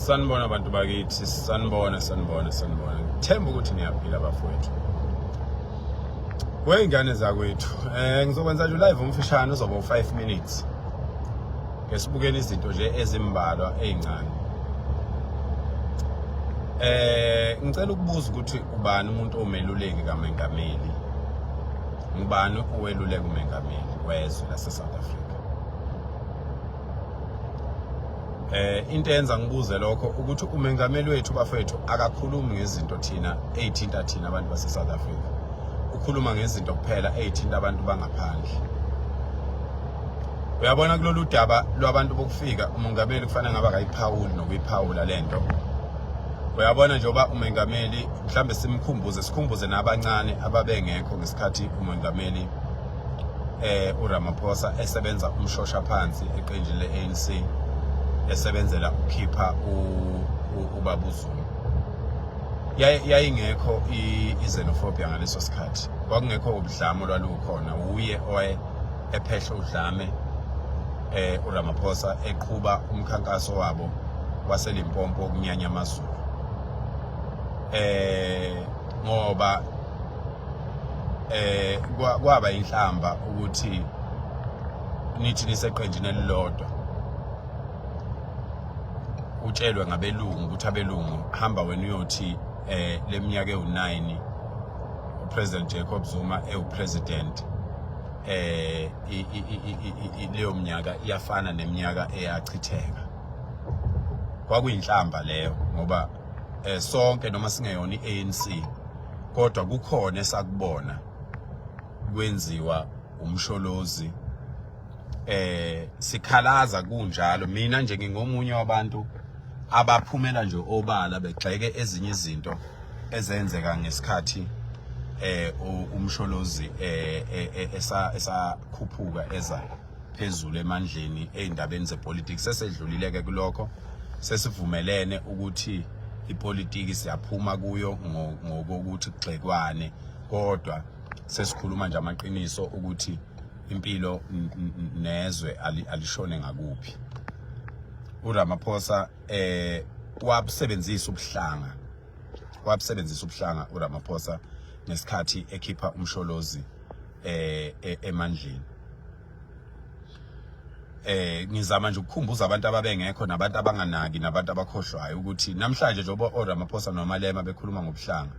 Sanibona abantu bakithi, sanibona, sanibona, sanibona. Ngithemba ukuthi niyaphila bafowethu. Weyingane zakwethu, eh ngizokwenza nje live umfishane uzoba u5 minutes. Ngesibukeni izinto nje ezimbalwa ezincane. Eh ngicela ukubuza ukuthi ubani umuntu omeluleki kaMengameli? Ngubani oweluleka umengameli wezwe lase South Africa? Eh into eyenza ngibuze lokho ukuthi umengameli wethu bafethu akakhulumi ngezinto thina ezithinta thina abantu base South Africa. Ukhuluma ngezinto kuphela ezithinta abantu bangaphandle. Uyabona kulolu daba lwabantu bokufika umongameli kufanele ngabe akayiphawuli nokuyiphawula lento. Uyabona njengoba umengameli mhlambe simkhumbuze sikhumbuze nabancane ababengekho ngesikhathi umongameli eh uRamaphosa esebenza umshosha phansi eqenjini le-ANC esebenzela ukukhipha ubaba uZuma. Yayingekho i-xenophobia ngaleso sikhathi, kwakungekho ubudlame olwalukhona, wuye owaye ephehla udlame eh uRamaphosa eqhuba umkhankaso wabo waseLimpopo wokunyanya amaZulu eh ngoba eh kwaba inhlamba ukuthi nithi niseqenjini elilodwa utshelwe ngabelungu ukuthi abelungu hamba wena uyothi eh leminyaka ewu9 uPresident Jacob Zuma ewupresident eh leyo minyaka iyafana neminyaka eyachitheka kwakuyinhlamba leyo ngoba eh sonke noma singeyona iANC kodwa kukhona esakubona kwenziwa umsholozi eh sikhalaza kunjalo mina nje ngingomunye wabantu abaphumela nje obala begxeke ezinye izinto ezenzeka ngesikhathi eh umsholozi eh, eh, eh esa esakhuphuka eza phezulu emandleni ezindabeni zepolitiki sesedlulile ke kulokho sesivumelene ukuthi ipolitiki siyaphuma kuyo ngokuthi kugxekwane kodwa sesikhuluma nje amaqiniso ukuthi impilo nezwe alishone ngakuphi uRamaphosa eh wabusebenzisa ubuhlanga wabusebenzisa ubuhlanga uRamaphosa ngesikhathi ekhipha umsholozi eh e, emandleni eh ngizama nje ukukhumbuza abantu ababengekho nabantu abanganaki nabantu abakhohlwayo ukuthi namhlanje njengoba oRamaphosa noMalema bekhuluma ngobuhlanga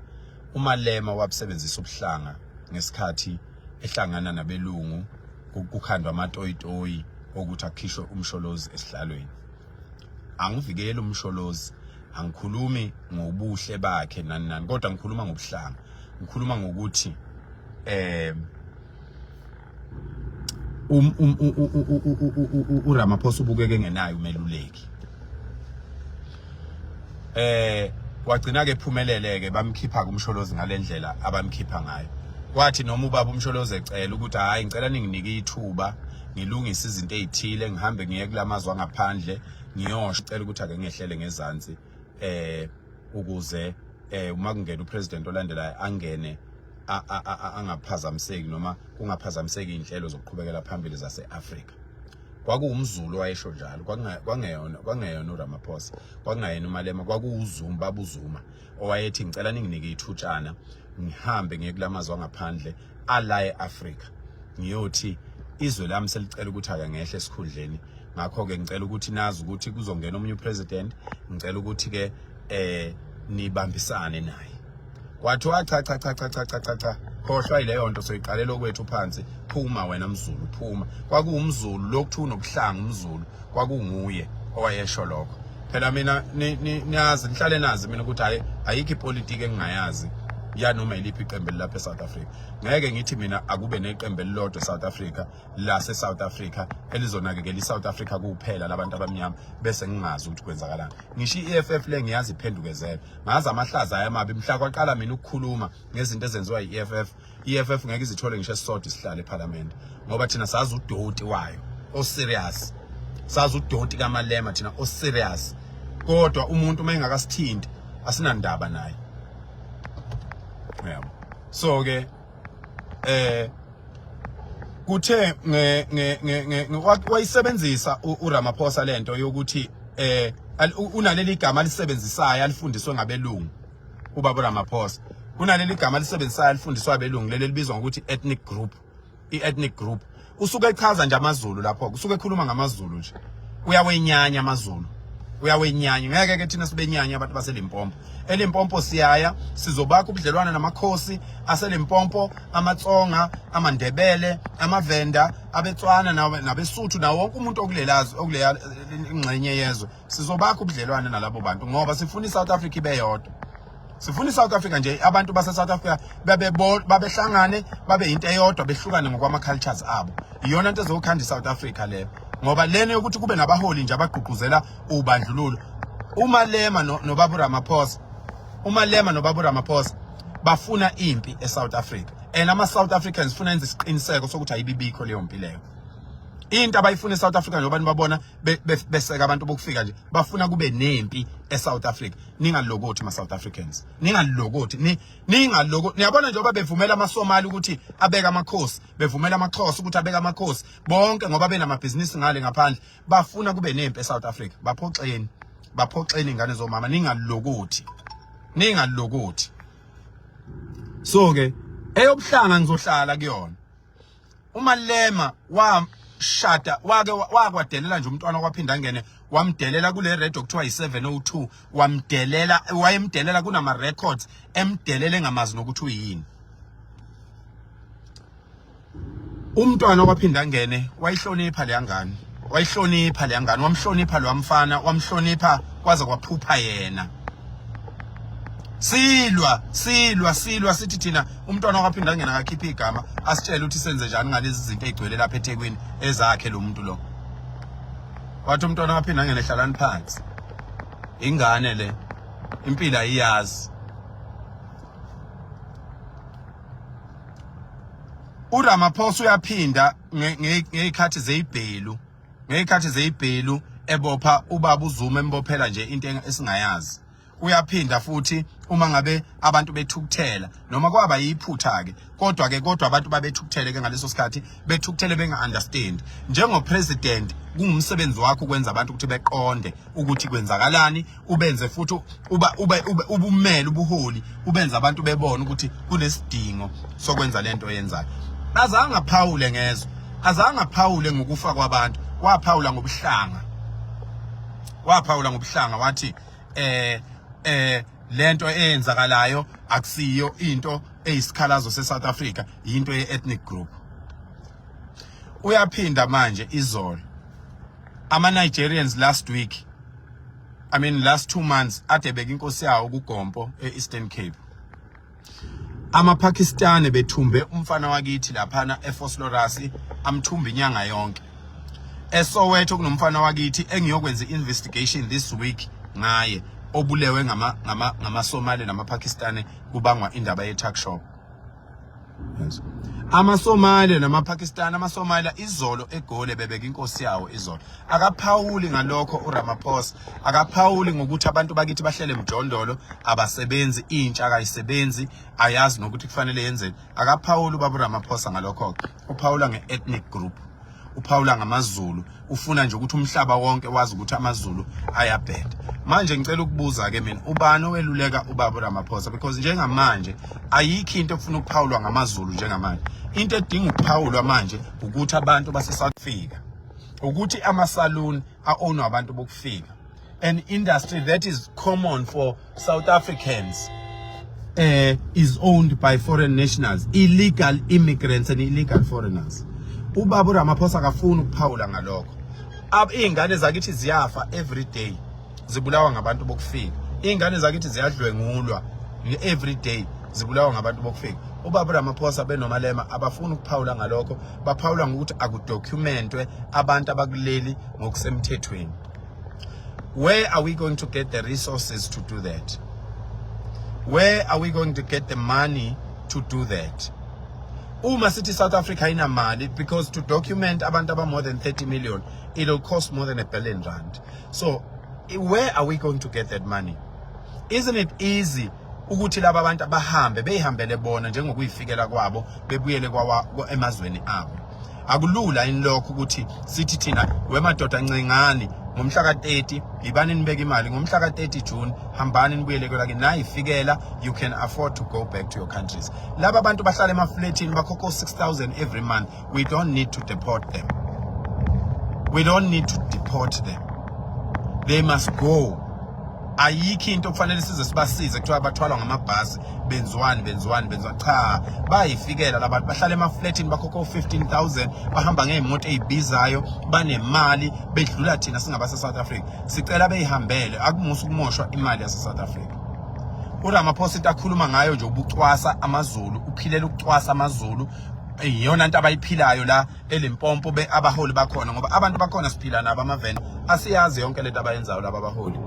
uMalema wabusebenzisa ubuhlanga ngesikhathi ehlangana nabelungu kukhandwa amatoyitoyi okuthi akhishwe umsholozi esihlalweni angivikeli umsholozi angikhulumi ngobuhle bakhe nani nani kodwa ngikhuluma ngobuhlanga ngikhuluma ngokuthi eh um, um, uRamaphosa ubukeke engenayo umeluleki eh wagcina ke ephumelele ke bamkhipha kumsholozi ngalendlela abamkhipha ngayo kwathi noma ubaba umsholozi ecela ukuthi hayi ngicela ninginike ithuba ngilungise izinto ezithile ngihambe ngiye kulamazwe angaphandle ngiyosho cela ukuthi ake ngehlele ngezansi eh ukuze eh uma kungena upresident olandelayo angene angaphazamiseki noma kungaphazamiseki inhlelo zokuqhubekela phambili zase-Afrika kwakuwumzulu owayesho njalo kwangeyona kwangeyona uRamaphosa kwakungayena uMalema kwakuwuzuma babuzuma owayethi ngicela ninginike ithutshana ngihambe ngiye kulamazwe angaphandle ala e-Afrika ngiyothi izwe lami selicela ukuthi ake ngehle esikhundleni ngakho-ke ngicela ukuthi nazi ukuthi kuzongena omunye upresident ngicela ukuthi-ke eh nibambisane naye kwathiwa cha cha cha cha cha cha cha cha khohlwa yileyo nto soyiqalela okwethu phansi phuma wena mzulu phuma kwakuwumzulu lokuthiwa unobuhlanga umzulu kwakunguye owayesho lokho phela mina niyazi nihlale nazi mina ukuthi hayi ayikho ipolitiki engingayazi yanoma yiliphi iqembu elilapha eSouth Africa ngeke ngithi mina akube neqembu elilodwa eSouth Africa lase South Africa elizonakekela iSouth Africa kuphela labantu abamnyama bese ngingazi ukuthi kwenzakalani ngisho iEFF le ngiyazi iphendukezele ngazi amahlaza ayamabi mhla kwaqala mina ukukhuluma ngezinto ezenziwa yiEFF iEFF ngeke izithole ngisho esisodwa isihlalo eParliament ngoba thina sazi udoti wayo oserious sazi udoti kaMalema thina oserious kodwa umuntu uma engakasithinti asinandaba naye yabo so ke eh kuthe nge nge nge wayisebenzisa uRamaphosa lento yokuthi eh Unaleli gama alisebenzisayo alifundiswe ngabelungu ubaba Ramaphosa. Kunaleli gama alisebenzisayo alifundiswa abelungu, leli libizwa ngokuthi ethnic group, i-ethnic group. Usuke echaza nje amaZulu lapho, usuke ekhuluma ngamaZulu nje. Uyawenyanya amaZulu, uyawenyanya. Ngeke ke thina sibenyanya abantu baseLimpopo. ELimpopo siyaya, sizobakha ubudlelwane namakhosi aseLimpopo, amaTsonga, amaNdebele, amaVenda, abeTswana, nabeSuthu, nawo wonke umuntu okulelazi, okuleya ingxenye yezwe. Sizobakha ubudlelwane nalabo bantu ngoba sifuna iSouth Africa ibe yodwa. Sifuna iSouth Africa nje, abantu base South Africa babe babehlangane, babe into eyodwa, behlukane ngokwama cultures abo. Iyona into ezokhanda iSouth Africa leyo, ngoba lena yokuthi kube nabaholi nje abagqugquzela ubandlululo, uMalema noBaba Ramaphosa, uMalema noBaba Ramaphosa bafuna impi eSouth Africa, and ama South Africans funa enze isiqiniseko sokuthi ayibibikho leyo mpi leyo. Into abayifuna eSouth Africa, njengoba nibabona beseka abantu bokufika nje, bafuna kube nempi eSouth Africa. Ningalokothi ma South Africans, ningalokothi, ningaloko. Niyabona, njengoba bevumela amaSomali ukuthi abeke amakhosi, bevumela amaXhosa ukuthi abeke amakhosi bonke ngoba benamabhizinisi ngale ngaphandle, bafuna kube nempi eSouth Africa. Baphoxeni, baphoxeni ingane zomama, ningalokothi, ningalokothi. So ke eyobuhlanga ngizohlala kuyona. UMalema washada, wake wakwadelela nje umntwana kwaphinda ngene, wamdelela kule radio kuthiwa yi-702, wamdelela, wayemdelela kunama records, emdelele engamazi nokuthi uyini umntwana kwaphinda ngene. Wayihlonipha leya ngane, wayihlonipha leya ngane, wamhlonipha lo mfana, wamhlonipha kwaze kwaphupha yena. Silwa, silwa, silwa, sithi thina umntwana kwaphinda ngena akakhipha igama asitshele ukuthi senze njani ngalezi zinto ezigcwele lapha eThekwini ezakhe lo muntu lo. Wathi umntwana waphinda ngena, hlalani phansi, ingane le impilo ayiyazi. URamaphosa uyaphinda ngezikhathi zeyibhelu, ngezikhathi zeyibhelu ebopha ubaba uZuma, embophela nje into esingayazi. Uyaphinda futhi uma ngabe abantu bethukuthela, noma kwaba yiphutha ke, kodwa ke kodwa abantu babethukuthele ke ngaleso sikhathi, bethukuthele benga understand. Njengo president kungumsebenzi wakho ukwenza abantu ukuthi beqonde ukuthi kwenzakalani, ubenze futhi uba ube ubumele ubuholi, ubenze abantu bebone ukuthi kunesidingo sokwenza lento oyenzayo. Azange aphawule ngezwe, azange aphawule ngokufa kwabantu, waphawula ngobuhlanga, waphawula ngobuhlanga, wathi lento eyenzakalayo akusiyo into eyisikhalazo seSouth Africa, into ye-ethnic group. Uyaphinda manje izolo ama Nigerians, last week, I mean last 2 months, ade beka inkosi yawo kuGompo eEastern Cape. AmaPakistani bethumbe umfana wakithi laphana eVosloorus, amthumba inyanga yonke. ESoweto kunomfana wakithi engiyokwenza investigation this week ngaye, obulewe ngama ngama ngamaSomali namaPakistani kubangwa indaba ye tuck shop. Yes. AmaSomalia namaPakistan, amaSomalia izolo eGoli bebeka inkosi yawo izolo. Akaphawuli ngalokho uRamaphosa, akaphawuli ngokuthi abantu bakithi bahlele emjondolo, abasebenzi, intsha akayisebenzi, ayazi nokuthi kufanele yenzeni. Akaphawuli ubaba uRamaphosa ngalokho. Uphawula ngeethnic group, uphawula ngamaZulu, ufuna nje ukuthi umhlaba wonke wazi ukuthi amaZulu ayabheda. Manje ngicela ukubuza ke mina, ubani oweluleka ubaba Ramaphosa? Because njengamanje ayikho into efuna ukuphawulwa ngamaZulu njengamanje. Into edinga ukuphawulwa manje ukuthi abantu base South Africa, ukuthi ama-saloon a-ownwa abantu bokufika, an industry that is common for South Africans is owned by foreign nationals, illegal immigrants and illegal foreigners. Ubaba uRamaphosa akafuni ukuphawula ngalokho. Iy'ngane zakithi ziyafa every day, zibulawa ngabantu bokufika. Iy'ngane zakithi ziyadlwengulwa every day, zibulawa ngabantu bokufika. Ubaba uRamaphosa benoMalema abafuni ukuphawula ngalokho, baphawula ngokuthi akudocumentwe abantu abakuleli ngokusemthethweni. Where are we going to get the resources to do that? Where are we going to get the money to do that? Uma sithi South Africa inamali, because to document abantu aba more than 30 million, it'll cost more than R1 billion. So where are we going to get that money? Isn't it easy ukuthi laba bantu abahambe, beyihambele bona njengokuyifikela kwabo, bebuyele kwawa emazweni abo? Akulula yini lokho ukuthi sithi thina, wemadoda, ncengani Ngomhla ka-30 yibani nibeke imali, ngomhla ka-30 June hambani nibuyele kwelakini, nayifikela you can afford to go back to your countries. Laba bantu bahlala emafletini, bakhokha 6000 every month. We don't need to deport them, we don't need to deport them, they must go. Ayikho into okufanele size sibasize, kuthiwa bathwalwa ngamabhasi, benziwani, benziwani, benziwani. Cha, bayifikela labantu, bahlala emafletini, bakhokha u-15000, bahamba ngey'moto ey'bizayo, banemali bedlula thina singabase South Africa. Sicela beyihambele, akumusa ukumoshwa imali yase South Africa. URamaphosa into akhuluma ngayo nje ubucwasa amaZulu, uphilela ukucwasa amaZulu, iyona nto abayiphilayo la eLimpopo be abaholi bakhona, ngoba abantu bakhona siphila nabo amaveni, asiyazi yonke lento abayenzayo laba abaholi,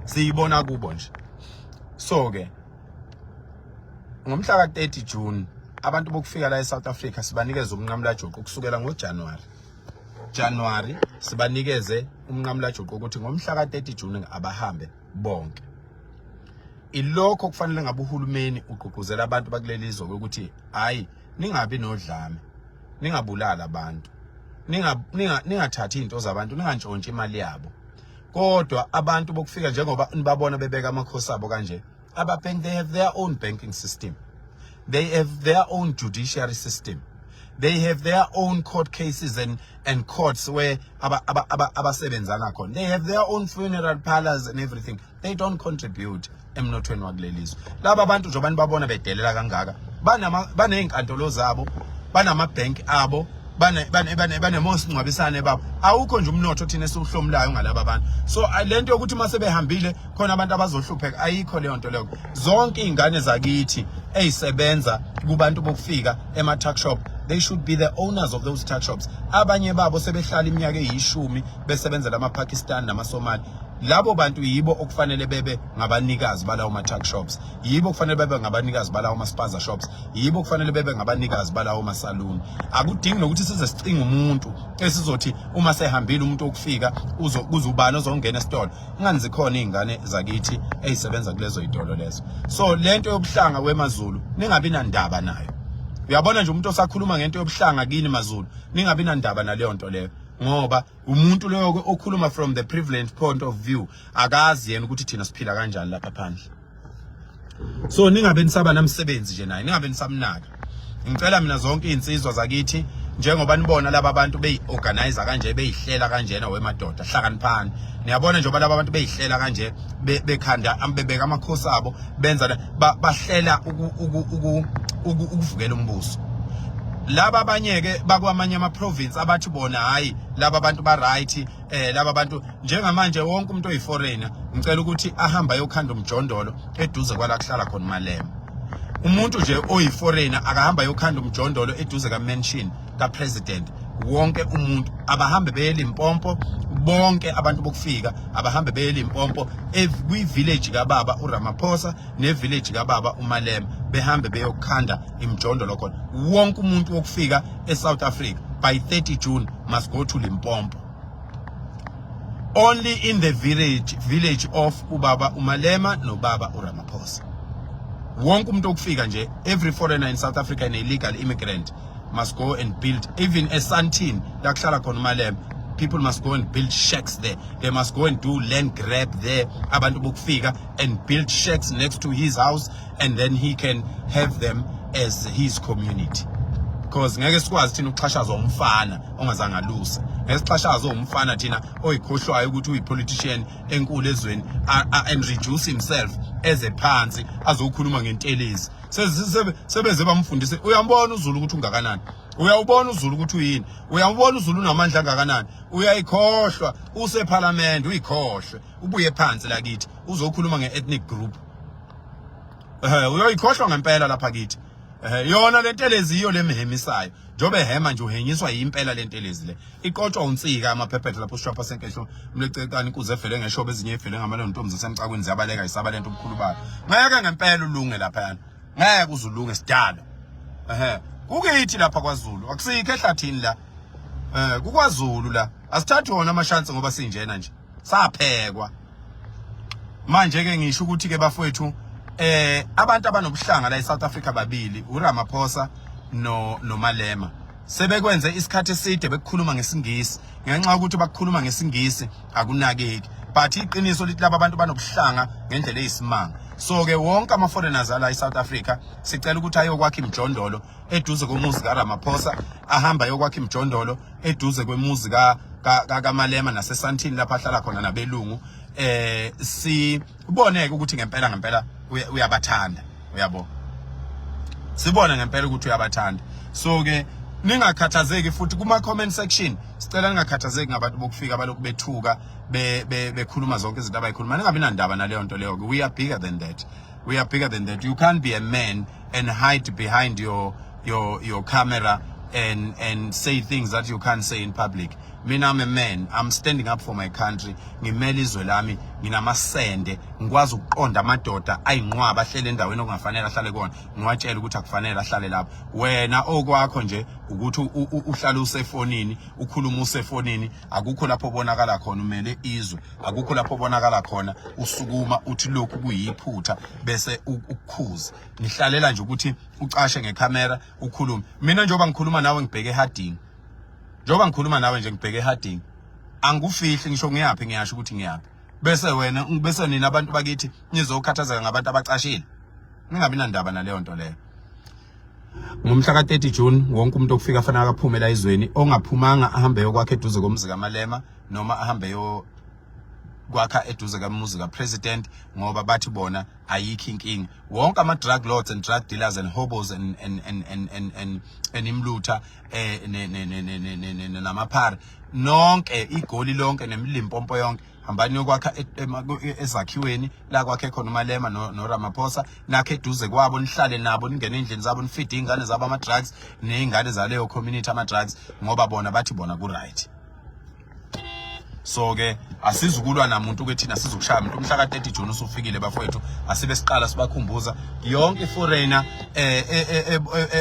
siyibona kubo nje. So ke ngomhla ka-30 June abantu bokufika la eSouth Africa sibanikeza umnqamulajuqu kusukela ngoJanuary. January sibanikeze umnqamulajuqu ukuthi ngomhla ka-30 June abahambe bonke. Ilokho kufanele ngabe uhulumeni ugqugquzela abantu bakuleli zwe ukuthi hayi, ningabi nodlame, ningabulali abantu, ningathathi izinto zabantu, ningantshontshi imali yabo. Kodwa abantu bokufika, njengoba nibabona bebeka amakhosi abo kanje, aba-bank, they have their own banking system, they have their own judiciary system, they have their own court cases and courts where abasebenzana khona, they have their own funeral parlors and everything. They don't contribute emnothweni wakuleli zwe. Laba bantu, njengoba nibabona bedelela kangaka, banama baney'nkantolo zabo, banamabhenki abo, banemosingcwabisane babo. Awukho nje umnotho thina esiwuhlomulayo ngalaba bantu. So lento yokuthi uma sebehambile khona abantu abazohlupheka, ayikho leyo nto leyo. Zonke iy'ngane zakithi ey'sebenza kubantu bokufika ema-tuck shop, they should be the owners of those tuck shops. Abanye babo sebehlala iminyaka eyishumi besebenzela ama-Pakistan nama-Somali. Labo bantu yibo okufanele bebe ngabanikazi balawo ma-tuck shops, yibo kufanele bebe ngabanikazi balawo ma-spaza shops, yibo kufanele bebe ngabanikazi balawo ma-salon. Akudingi nokuthi size sicinge umuntu esizothi uma sehambile umuntu okufika kuzubani ozongena esitolo, ingani zikhona iy'ngane zakithi ey'sebenza kulezo y'tolo lezo. So lento yobuhlanga wemaZulu ningabi nandaba nayo. Uyabona nje umuntu osakhuluma ngento yobuhlanga kini maZulu, ningabi nandaba naleyo nto leyo, ngoba umuntu loyo okhuluma from the privileged point of view, akazi yena ukuthi thina siphila kanjani lapha phandle. So ningabe nisaba namsebenzi nje naye, ningabe nisamnaka. Ngicela mina zonke izinsizwa zakithi, njengoba nibona laba bantu beyi-organize kanje, beyihlela kanjena, wemadoda hlakaniphani. Niyabona njengoba laba bantu beyihlela kanje, bekhanda, bebeka amakhosi abo, benza bahlela ukuvukela umbuso. Laba abanye-ke bakwamanye ama-province abathi bona hhayi, laba bantu ba-right, laba bantu njengamanje, wonke umuntu oyi-foreigner ngicela ukuthi ahambe ayokhanda umjondolo eduze kwala kuhlala khona uMalema. Umuntu nje oyi-foreigner akahamba ayokhanda umjondolo eduze ka-mansion ka-president. Wonke umuntu abahambe beye Limpopo, bonke abantu bokufika abahambe beye Limpopo, kwi-village kababa uRamaphosa ne-village kababa uMalema, behambe beyokhanda imjondolo khona. Wonke umuntu wokufika eSouth Africa by 30 June must go to Limpopo, only in the village of ubaba uMalema nobaba uRamaphosa. Wonke umuntu okufika nje, every foreigner in South Africa and illegal immigrant must go and build, even eSandton la kuhlala khona uMalema, people must go and build shacks there. They must go and do land grab there, abantu bokufika, and build shacks next to his house, and then he can have them as his community, because ngeke sikwazi thina ukuxhashazwa umfana ongazange aluse, ngeke sixhashazwe umfana thina oyikhohlwayo ukuthi uyi-politician enkulu ezweni and reduce himself eze phansi azokhuluma ngentelezi. Sebeze bamfundise. Uyambona uZulu ukuthi ungakanani, uyawubona uZulu ukuthi uyini, uyawubona uZulu unamandla angakanani. Uyayikhohlwa usephalamende, uyikhohlwe ubuye phansi lakithi uzokhuluma nge-ethnic group. Uyoyikhohlwa ngempela lapha kithi. Yona lentelezi iyo lemhemisayo, njobe ehema nje uhenyiswa yimpela lentelezi le iqotshwa unsika amaphephethe lapho usishwapha senkehlo mlecekani inkuze evele ngeshoba, ezinye evele ngamalo, ntombi zasemcakweni ziyabaleka isaba lento ubukhulu bayo. Ngeke ngempela ulunge lapha yana, ngeke uzulunge sidalo. Kukithi lapha kwaZulu, akusikho ehlathini la, kukwaZulu la, asithathi wona amashansi ngoba sinjena nje saphekwa. Manje ke ngisho ukuthi ke bafowethu, abantu abanobuhlanga la eSouth Africa babili, uRamaphosa no noMalema. Sebekwenze isikhathi eside bekukhuluma ngesiNgisi, ngenxa yokuthi bakukhuluma ngesiNgisi akunakeki, but iqiniso lithi laba bantu banobuhlanga ngendlela eyisimanga. So ke wonke ama foreigners ala eSouth Africa sicela ukuthi ayokwakha imijondolo eduze komuzi kaRamaphosa, ahamba ayokwakha imijondolo eduze kwemuzi ka kaMalema naseSantini lapha ahlala khona nabelungu. Siboneke ukuthi ngempela ngempela uyabathanda, uyabo, sibone ngempela ukuthi uyabathanda. So ke ningakhathazeki futhi kuma comment section, sicela ningakhathazeki ngabantu bokufika balokhu bethuka, bekhuluma zonke izinto abayikhuluma. Ningabi nandaba naleyo nto leyo. We are bigger than that, we are bigger than that. You can't be a man and hide behind your camera and say things that you can't say in public. Mina, I'm a man, I'm standing up for my country. Ngimele izwe lami, nginamasende, ngikwazi ukuqonda amadoda ayinqwaba ahlele endaweni okungafanele ahlale kona, ngiwatshela ukuthi akufanele ahlale lapho. Wena okwakho nje ukuthi uhlale usefonini, ukhuluma usefonini, akukho lapho obonakala khona umele izwe, akukho lapho obonakala khona usukuma uthi lokhu kuyiphutha bese ukukhuza. Nihlalela nje ukuthi ucashe ngecamera ukhulume. Mina njengoba ngikhuluma nawe ngibheke eharding, njengoba ngikhuluma nawe nje ngibheke eharding, angikufihli ngisho ngiyaphi, ngiyasho ukuthi ngiyaphi, bese wena, bese nina abantu bakithi nizokhathazeka ngabantu abacashile. Ningabi nandaba naleyo nto leyo. Ngomhla ka-30 June wonke umuntu okufika afanele akaphume la ezweni. Ongaphumanga ahambe yokwakha eduze komuzi kaMalema noma ahambe yo kwakha eduze kamuzi kapresident, ngoba bathi bona ayikho inkinga. Wonke ama drug lords and drug dealers and hobos and imlutha ne ne ne ne ne namaphara nonke, iGoli lonke neMlimpompo yonke, hambani yokwakha ezakhiweni la kwakhe khona uMalema no Ramaphosa, nakhe eduze kwabo, nihlale nabo, ningene endlini zabo, nifeede ingane zabo ama drugs nezingane zaleyo community ama drugs, ngoba bona bathi bona ku right. So ke asizukulwa namuntu ke thina, sizokushaya umuntu. Umhla ka-30 June usufikile bafowethu, asibe siqala sibakhumbuza yonke iforeigner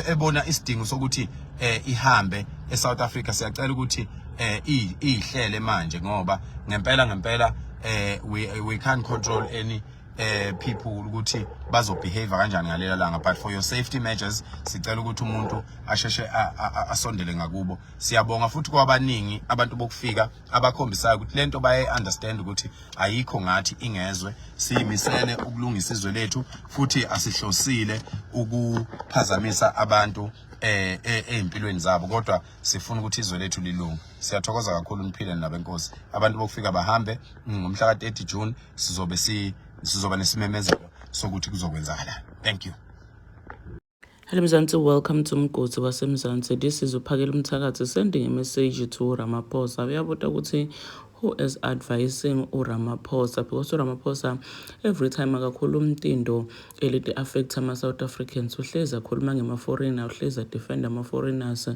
ebona isidingo sokuthi ihambe eSouth Africa. Siyacela ukuthi ihlele manje, ngoba ngempela ngempela we can't control any people ukuthi bazobehave kanjani ngalela langa, but for your safety measures sicela ukuthi umuntu asheshe asondele ngakubo. Siyabonga futhi kwabaningi abantu bokufika abakhombisayo ukuthi lento baye understand ukuthi ayikho ngathi ingezwe. Siyimisele ukulungisa izwe lethu futhi asihlosile ukuphazamisa abantu ezimpilweni zabo, kodwa sifuna ukuthi izwe lethu lilunge. Siyathokoza kakhulu, niphile nabenkosi. Abantu bokufika bahambe ngomhla ka-30 June, sizobe si sizoba nesimemezelo sokuthi kuzokwenzakalani. Thank you. Hello Mzansi, welcome to Mgodi waseMzansi. This is uPhakela Umthakathi sending a message to Ramaphosa. Uyabuta ukuthi who is advising uRamaphosa, because uRamaphosa every time akakhuluma into elithi affect ama-South Africans, uhlezi akhuluma ngema-foreigner, uhlezi adefend ama-foreigners.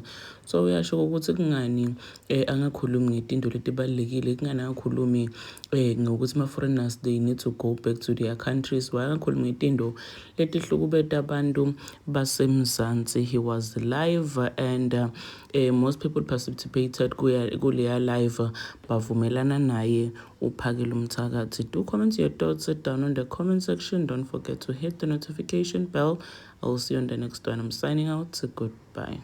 So uyasho ukuthi kungani angakhulumi ngetinto letibalulekile, kungani angakhulumi ngokuthi ama-foreigners, they need to go back to their countries? Why angakhulumi ngetinto letihlukubeta abantu baseMzansi? He was live and most people participated kuleya live, bavumelana naye uPhakela Umthakathi. Do comment your thoughts down on the comment section. Don't forget to hit the notification bell. I will see you on the next one. I'm signing out. Goodbye.